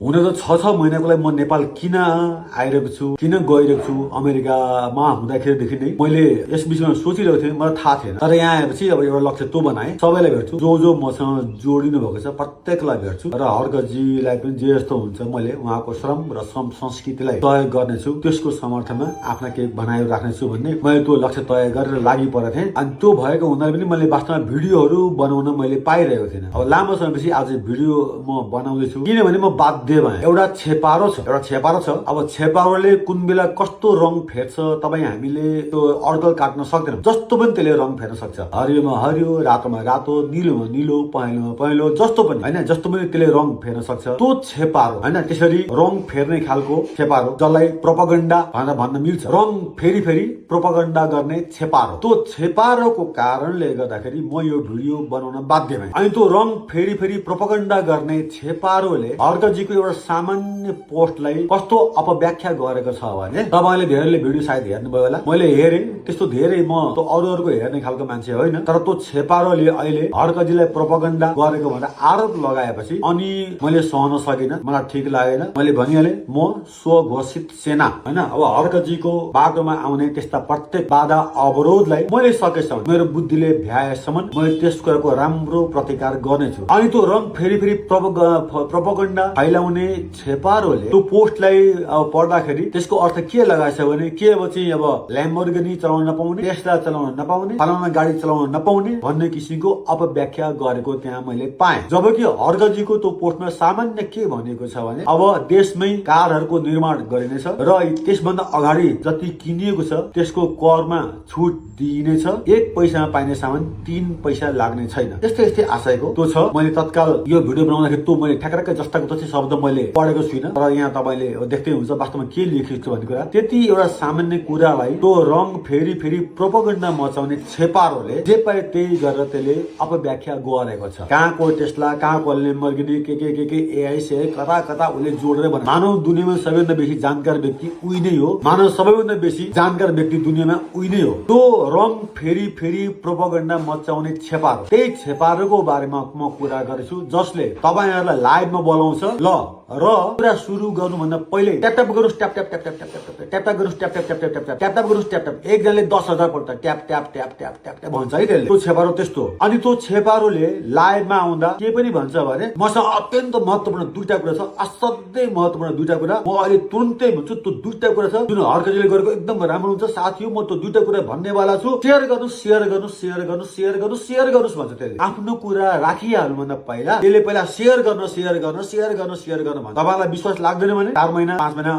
हुन त 6 महिनाको लागि म नेपाल किन आइरहेको छु, किन गइरहेको छु, अमेरिकामा हुँदाखेरिदेखि नै मैले यस विषयमा सोचिरहेको थिएँ, मलाई थाहा थिएन। तर यहाँ आएपछि अब एउटा लक्ष्य तो बनाएँ, सबैलाई भेट्छु, जो जो मसँग जोडिनु भएको छ प्रत्येकलाई भेट्छु र हर्कजीलाई पनि जे जस्तो हुन्छ मैले उहाँको श्रम र संस्कृतिलाई तय गर्नेछु, त्यसको समर्थनमा आफ्ना केही बनाएर राख्नेछु भन्ने मैले त्यो लक्ष्य तय गरेर लागि परेको थिएँ। अनि त्यो भएको हुनाले पनि मैले वास्तवमा भिडियोहरू बनाउन मैले पाइरहेको थिइनँ। अब लामो समयपछि आज भिडियो म बनाउँदैछु किनभने म बाध्य भएँ। एउटा छेपारो छ, अब छेपारोले कुन बेला कस्तो रङ फेर्छ तपाईँ हामीले त्यो अड्कल काट्न सक्दैनौँ। जस्तो पनि त्यसले रङ फेर्न सक्छ, हरियोमा हरियो, रातोमा रातो, निलोमा निलो, पहेँलोमा पहेँलो, जस्तो पनि होइन, जस्तो पनि त्यसले रङ फेर्न सक्छ। त्यो छेपारो होइन, त्यसरी रङ फेर्ने खालको छेपारो, जसलाई प्रोपगन्डा भनेर भन्न मिल्छ, रङ फेरि फेरि प्रोपगन्डा गर्ने छेपारो। त्यो छेपारोको कारणले गर्दाखेरि म यो भिडियो बनाउन बाध्य भएँ। अनि त्यो रङ फेरि फेरि प्रोपगन्डा गर्ने छेपारोले हर्कजीको एउटा सामान्य पोस्टलाई कस्तो अपव्याख्या गरेको छ भने, तपाईँले धेरैले भिडियो सायद हेर्नुभयो होला, मैले हेरेँ, त्यस्तो धेरै म त्यो अरूहरूको हेर्ने खालको मान्छे होइन। तर त्यो छेपारोले अहिले हर्कजीलाई प्रोपगन्डा गरेको भनेर आरोप लगाएपछि अनि मैले सहन सकिनँ, मलाई ठिक लागेन। मैले भनिहालेँ म स्वघोषित सेना होइन। अब हर्कजीको बाटोमा आउने त्यस्ता प्रत्येक बाधा अवरोधलाई मैले सकेसम्म, मेरो बुद्धिले भ्याएसम्म मैले त्यस कुराको राम्रो प्रतिकार गर्नेछु। अनि त्यो रङ फेरि फेरि प्रोपगन्डा फैलाउने छेपारोले त्यो पोस्टलाई अब पढ्दाखेरि त्यसको अर्थ के लगाएछ भने, के अब चाहिँ अब ल्याम्बोर्गिनी चलाउन नपाउने, टेस्ला चलाउन नपाउने, फलाना गाडी चलाउन नपाउने भन्ने किसिमको अपव्याख्या गरेको त्यहाँ मैले पाएँ। जबकि हर्कजीको त्यो पोस्टमा सामान्य के भनेको छ भने, अब देशमै कारहरूको निर्माण गरिनेछ र त्यसभन्दा अगाडि जति किनिएको छ त्यसको करमा छुट दिइनेछ, 1 पैसामा पाइने सामान 3 पैसा लाग्ने छैन। यस्तै आशयको त्यो छ। मैले तत्काल यो भिडियो बनाउँदाखेरि त्यो मैले ठ्याक्क जस्ताको तस्तै शब्द मैले पढेको छुइनँ, तर यहाँ तपाईँले देख्दै हुन्छ वास्तवमा के लेखेको छ भन्ने कुरा। त्यति एउटा सामान्य कुरालाई त्यो रङ फेरि फेरि प्रोपगन्डा मचाउने छेपारोले जे पाए त्यही गरेर त्यसले अपव्याख्या गरेको छ। कहाँको टेस्ला, कहाँको ल्याम्बोर्गिनी, के एआई से कता उसले जोडेर भने मानव दुनियाँमा सबैभन्दा बेसी जानकार व्यक्ति उही नै हो, मानव सबैभन्दा बेसी जानकार व्यक्ति दुनियाँमा उही नै हो। त्यो रङ फेरि फेरि प्रोपगन्डा मचाउने छेपारो, त्यही छेपारोको बारेमा म कुरा गर्छु, जसले तपाईँहरूलाई लाइभमा बोलाउँछ ल र कुरा सुरु गर्नुभन्दा पहिले ट्याप ट्याप गर्नुहोस्, tap tap tap tap tap tap tap गर्नुहोस्, tap tap tap tap tap tap tap गर्नुहोस्, ट्याप ट्याप। एकजनाले 10,000 पल्ट tap tap tap tap tap tap भन्छ है त्यसले। त्यो छेपारो त्यस्तो। अनि त्यो छेपारोले लाइभमा आउँदा के पनि भन्छ भने, मसँग अत्यन्त महत्त्वपूर्ण 2टा कुरा छ, असाध्यै महत्त्वपूर्ण 2टा कुरा म अहिले तुरुन्तै भन्छु। त्यो 2टा कुरा छ जुन हर्कजीले गरेको एकदम राम्रो हुन्छ साथी हो, म त्यो 2टा कुरा भन्नेवाला छु। सेयर गर्नुहोस्, सेयर गर्नुहोस्, सेयर गर्नुहोस्, सेयर गर्नुहोस्, सेयर गर्नुहोस् भन्छ त्यसले। आफ्नो कुरा राखिहाल्नुभन्दा पहिला त्यसले पहिला सेयर गर्न सेयर गर्न सेयर गर्न सेयर गर्न भन्छ। तपाईँलाई विश्वास लाग्दैन भने 4 महिना 5 महिना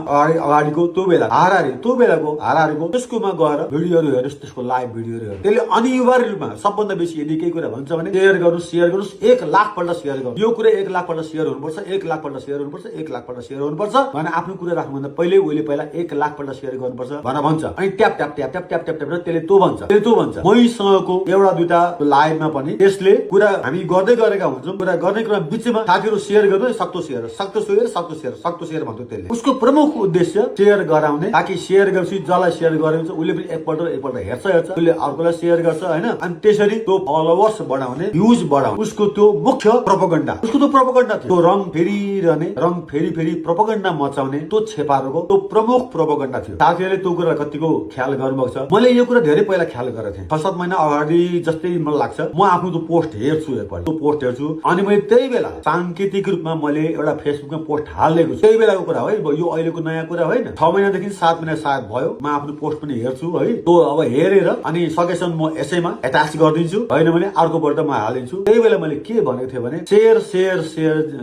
अगाडिको त्यो बेलाको हाराहारीको त्यसकोमा गएर भिडियोहरू हेर्नुहोस्, त्यसको लाइभ भिडियोहरू हेर्नुहोस्। त्यसले अनिवार्य रूपमा सबभन्दा बेसी यदि केही कुरा भन्छ भने सेयर गर्नुहोस्, 1 लाख पल्ट सेयर गर्नुहोस्। यो कुरा 1 लाख पल्ट सेयर हुनुपर्छ, 1 लाख पल्ट सेयर हुनुपर्छ, 1 लाख पल्ट सेयर हुनुपर्छ भनेर आफ्नो कुरा राख्नुभन्दा पहिले उसले पहिला 1 लाख पल्ट सेयर गर्नुपर्छ भनेर भन्छ। अनि tap tap tap tap tap tap tap त्यसले त्यो भन्छ। मैसँगको एउटा 2टा लाइभमा पनि त्यसले कुरा हामी गर्दै गरेका हुन्छौँ, कुरा गर्ने क्रम बिचमा साथीहरू सेयर गर्नु, सक्दो सेयर भन्थ्यो त्यसले। उसको प्रमुख उद्देश्य सेयर गराउने, ताकि सेयर गरेपछि जसलाई सेयर गरेको छ उसले पनि एकपल्ट हेर्छ, उसले अर्कोलाई सेयर गर्छ होइन। अनि त्यसरी त्यो फलोवर्स बढाउने, भ्युज बढाउने उसको त्यो मुख्य प्रोपगन्डा, उसको त्यो प्रोपगन्डा थियो। त्यो रङ फेरि फेरि प्रोपगन्डा मचाउने त्यो छेपारोको त्यो प्रमुख प्रोपगन्डा थियो। साथीहरूले त्यो कुरा कतिको ख्याल गर्नुभएको छ। मैले यो कुरा धेरै पहिला ख्याल गरेको थिएँ, 6-7 महिना अगाडि जस्तै मलाई लाग्छ। म आफ्नो त्यो पोस्ट हेर्छु, अनि मैले त्यही बेला सांकेतिक रूपमा मैले एउटा फेसबुकमा पोस्ट हालेको छु। त्यही बेलाको कुरा है, यो अहिलेको नयाँ कुरा होइन। 6 महिनादेखि 7 महिना सायद भयो, म आफ्नो पोस्ट पनि हेर्छु है। त्यो अब हेरेर अनि सकेसम्म म यसैमा एट्याच गरिदिन्छु, होइन भने अर्कोपल्ट म हालिदिन्छु। त्यही बेला मैले के भनेको थिएँ भने, सेयर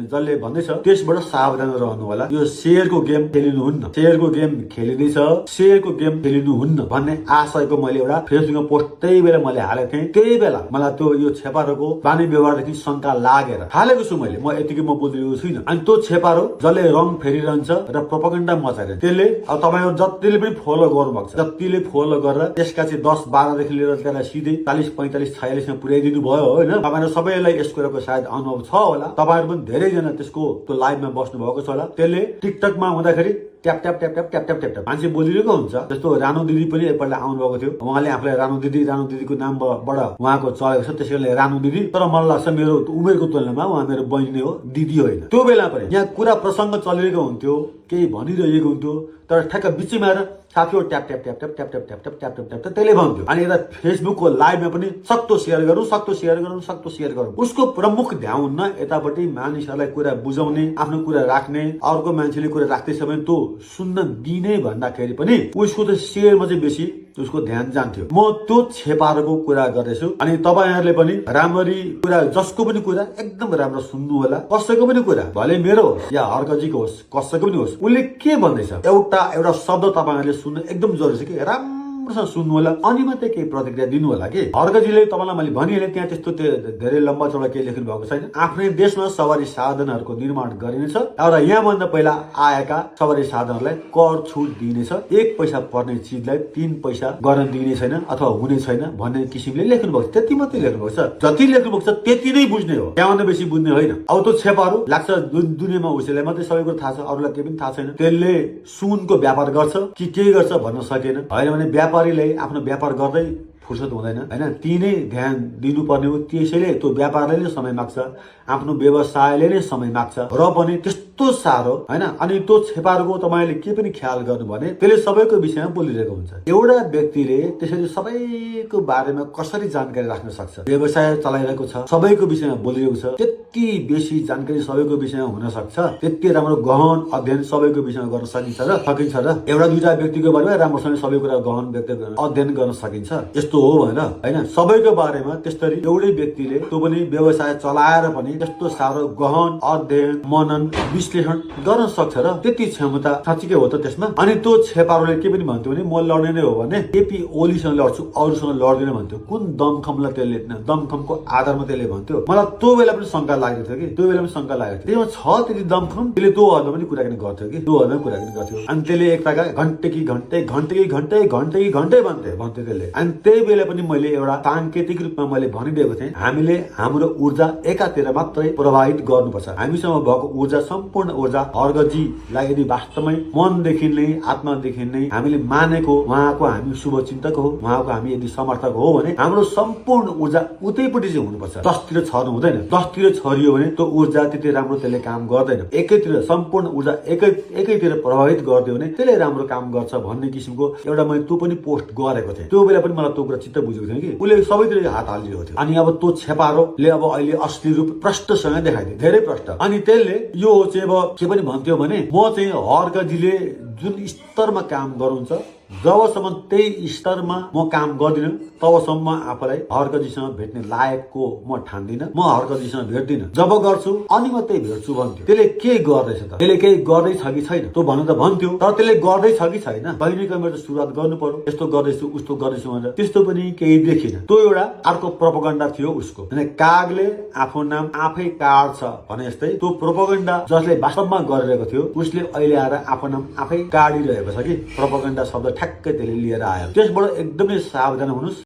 जसले भन्दैछ त्यसबाट सावधान रहनु होला। यो सेयरको गेम खेलिनुहुन्न, सेयरको गेम खेलिँदैछ, सेयरको गेम खेलिनुहुन्न भन्ने आशयको मैले एउटा फेसबुकमा पोस्ट त्यही बेला मैले हालेको थिएँ। त्यही बेला मलाई त्यो यो छेपारोको बानी व्यवहारदेखि शंका लागेर हालेको छु मैले। म यतिकै म बोलिरहेको छुइनँ। अनि त्यो छेपारो जसले रङ फेरिरहन्छ र प्रोपगन्डा मचाएर त्यसले अब तपाईँहरू जतिले पनि फलो गर्नुभएको छ, जतिले फलो गरेर त्यसका चाहिँ 10-12 देखि लिएर त्यसलाई सिधै 40-45-46 मा पुर्याइदिनु भयो होइन। तपाईँहरू सबैलाई यस कुराको सायद अनुभव छ होला, तपाईँहरू पनि धेरैजना त्यसको त्यो लाइभमा बस्नु भएको छ होला। त्यसले टिकटकमा हुँदाखेरि tap tap tap tap tap tap tap tap मान्छे बोलिरहेको हुन्छ। जस्तो रानु दिदी पनि एकपल्ट आउनुभएको थियो, उहाँले आफूलाई रानु दिदीको नामबाट उहाँको चलेको छ, त्यसैले रानु दिदी। तर मलाई लाग्छ मेरो उमेरको तुलनामा उहाँ मेरो बहिनी नै हो, दिदी होइन। त्यो बेला पनि यहाँ कुरा प्रसङ्ग चलिरहेको हुन्थ्यो, केही भनिरहेको हुन्थ्यो, तर ठ्याक्क बिचमा आएर साथीहरू tap tap tap tap tap tap tap tap tap tap tap त्यसले भन्थ्यो। अनि यता फेसबुकको लाइभमा पनि सक्दो सेयर गरौँ, सक्दो सेयर गरौँ, सक्दो सेयर गरौँ। उसको प्रमुख ध्यान हुन्न यतापट्टि मानिसहरूलाई कुरा बुझाउने, आफ्नो कुरा राख्ने, अर्को मान्छेले कुरा राख्दैछ भने त्यो सुन्न दिने भन्दाखेरि पनि उसको त सेयरमा चाहिँ बेसी उसको ध्यान जान्थ्यो। म त्यो छेपारोको कुरा गर्दैछु। अनि तपाईँहरूले पनि राम्ररी कुरा, जसको पनि कुरा एकदम राम्रो सुन्नु होला। कसैको पनि कुरा, भले मेरो होस् या हर्कजीको होस्, कसैको पनि होस्, उसले के भन्दैछ एउटा शब्द तपाईँहरूले सुन्नु एकदम जरुरी छ कि राम्रोसँग सुन्नु होला, अनि मात्रै केही प्रतिक्रिया दिनु होला कि। हर्कजीले तपाईँलाई मैले भनिहालेँ, त्यहाँ त्यस्तो धेरै लम्बा चौडा केही लेख्नु भएको छैन। आफ्नै देशमा सवारी साधनहरूको निर्माण गरिनेछ र यहाँभन्दा पहिला आएका सवारी साधनहरूलाई कर छुट दिइनेछ। 1 पैसा पर्ने चिजलाई 3 पैसा गर्न दिइने छैन अथवा हुने छैन भन्ने किसिमले लेख्नु भएको छ। त्यति मात्रै लेख्नु भएको छ, जति लेख्नु भएको छ त्यति नै बुझ्ने हो, त्यहाँभन्दा बेसी बुझ्ने होइन। अब त्यो छेपाहरू लाग्छ दुनियाँमा उसैलाई मात्रै सबै कुरो थाहा छ, अरूलाई केही पनि थाहा छैन। त्यसले सुनको व्यापार गर्छ कि के गर्छ भन्न सकेन। होइन भने व्यापारीले आफ्नो व्यापार गर्दै फुर्सद हुँदैन होइन, ती नै ध्यान दिनुपर्ने हो। त्यसैले त्यो व्यापारले नै समय माग्छ, आफ्नो व्यवसायले नै समय माग्छ र पनि त्यस्तो साह्रो होइन। अनि त्यो छेपारको तपाईँले के पनि ख्याल गर्नु भने त्यसले सबैको विषयमा बोलिरहेको हुन्छ। एउटा व्यक्तिले त्यसरी सबैको बारेमा कसरी जानकारी राख्न सक्छ? व्यवसाय चलाइरहेको छ, सबैको विषयमा बोलिरहेको छ, त्यति बेसी जानकारी सबैको विषयमा हुन सक्छ, त्यति राम्रो गहन अध्ययन सबैको विषयमा गर्न सकिन्छ र एउटा दुईटा व्यक्तिको बारेमा राम्रोसँग सबै कुरा गहन अध्ययन गर्न सकिन्छ? यस्तो हो भनेर होइन। सबैको बारेमा त्यस्तरी एउटै व्यक्तिले त्यो पनि व्यवसाय चलाएर पनि त्यस्तो साह्रो गहन अध्ययन मनन विश्लेषण गर्न सक्छ र त्यति क्षमता साँच्चीकै हो त त्यसमा। अनि त्यो छेपारोले के पनि भन्थ्यो भने म लड्ने नै हो भने केपी ओलीसँग लड्छु, अरूसँग लड्दिनँ भन्थ्यो। कुन दमखमलाई त्यसले, दमखमको आधारमा त्यसले भन्थ्यो? मलाई त्यो बेला पनि शङ्का लागेको थियो कि, त्यो बेला पनि शङ्का लागेको थियो। त्यसमा छ त्यति दमखम, त्यसले त्यो हदमा पनि कुराकानी गर्थ्यो कि, त्यो हदमा कुराकानी गर्थ्यो। अनि त्यसले एक प्रकार घन्टे कि घन्टे भन्थ्यो त्यसले। अनि त्यही बेला पनि मैले एउटा साङ्केतिक रूपमा मैले भनिदिएको थिएँ, हामीले हाम्रो ऊर्जा एकातिर मात्रै प्रभावित गर्नुपर्छ। हामीसँग भएको ऊर्जा, सम्पूर्ण ऊर्जा हर्कजीलाई यदि वास्तवमै मनदेखि नै आत्मादेखि नै हामीले मानेको, उहाँको हामी शुभचिन्तक हो, उहाँको हामी यदि समर्थक हो भने हाम्रो सम्पूर्ण ऊर्जा उतैपट्टि चाहिँ हुनुपर्छ, 10तिर छर्नु हुँदैन। 10तिर छरियो भने त्यो ऊर्जा त्यति राम्रो त्यसले काम गर्दैन। एकैतिर सम्पूर्ण ऊर्जा एकैतिर प्रभावित गरिदियो भने त्यसले राम्रो काम गर्छ भन्ने किसिमको एउटा मैले त्यो पनि पोस्ट गरेको थिएँ। त्यो बेला पनि मलाई त्यो कुरा चित्त बुझेको थियो कि उसले सबैतिर हात हालिरहेको थियो। अनि अब त्यो छेपारोले अब अहिले असली रूप प्रष्टसँग देखाइदियो, धेरै प्रष्ट। अनि त्यसले यो चाहिँ अब के पनि भन्थ्यो भने म चाहिँ हर्कजीले जुन स्तरमा काम गर्नुहुन्छ, जबसम्म त्यही स्तरमा म काम गर्दिनँ तबसम्म आफूलाई हर्कजीसँग भेट्ने लायकको म ठान्दिनँ, म हर्कजीसँग भेट्दिनँ। जब गर्छु अनि मात्रै भेट्छु भन्थ्यो। त्यसले के गर्दैछ त? त्यसले केही गर्दैछ कि छैन? त्यो भन्नु त भन्थ्यो, तर त्यसले गर्दैछ कि छैन? कहिले कहिले त सुरुवात गर्नु पर्यो, यस्तो गर्दैछु उस्तो गर्दैछु भनेर। त्यस्तो पनि केही देखिन। त्यो एउटा अर्को प्रोपोगन्डा थियो उसको। कागले आफू नाम आफै काट्छ भने जस्तै त्यो प्रोपोगन्डा जसले वास्तवमा गरिरहेको थियो उसले अहिले आएर आफू नाम आफै काडिरहेको छ कि। प्रोपोगन्डा शब्द ठ्याक्कै त्यसले लिएर आयो। त्यसबाट एकदमै सावधान हुनुहोस्।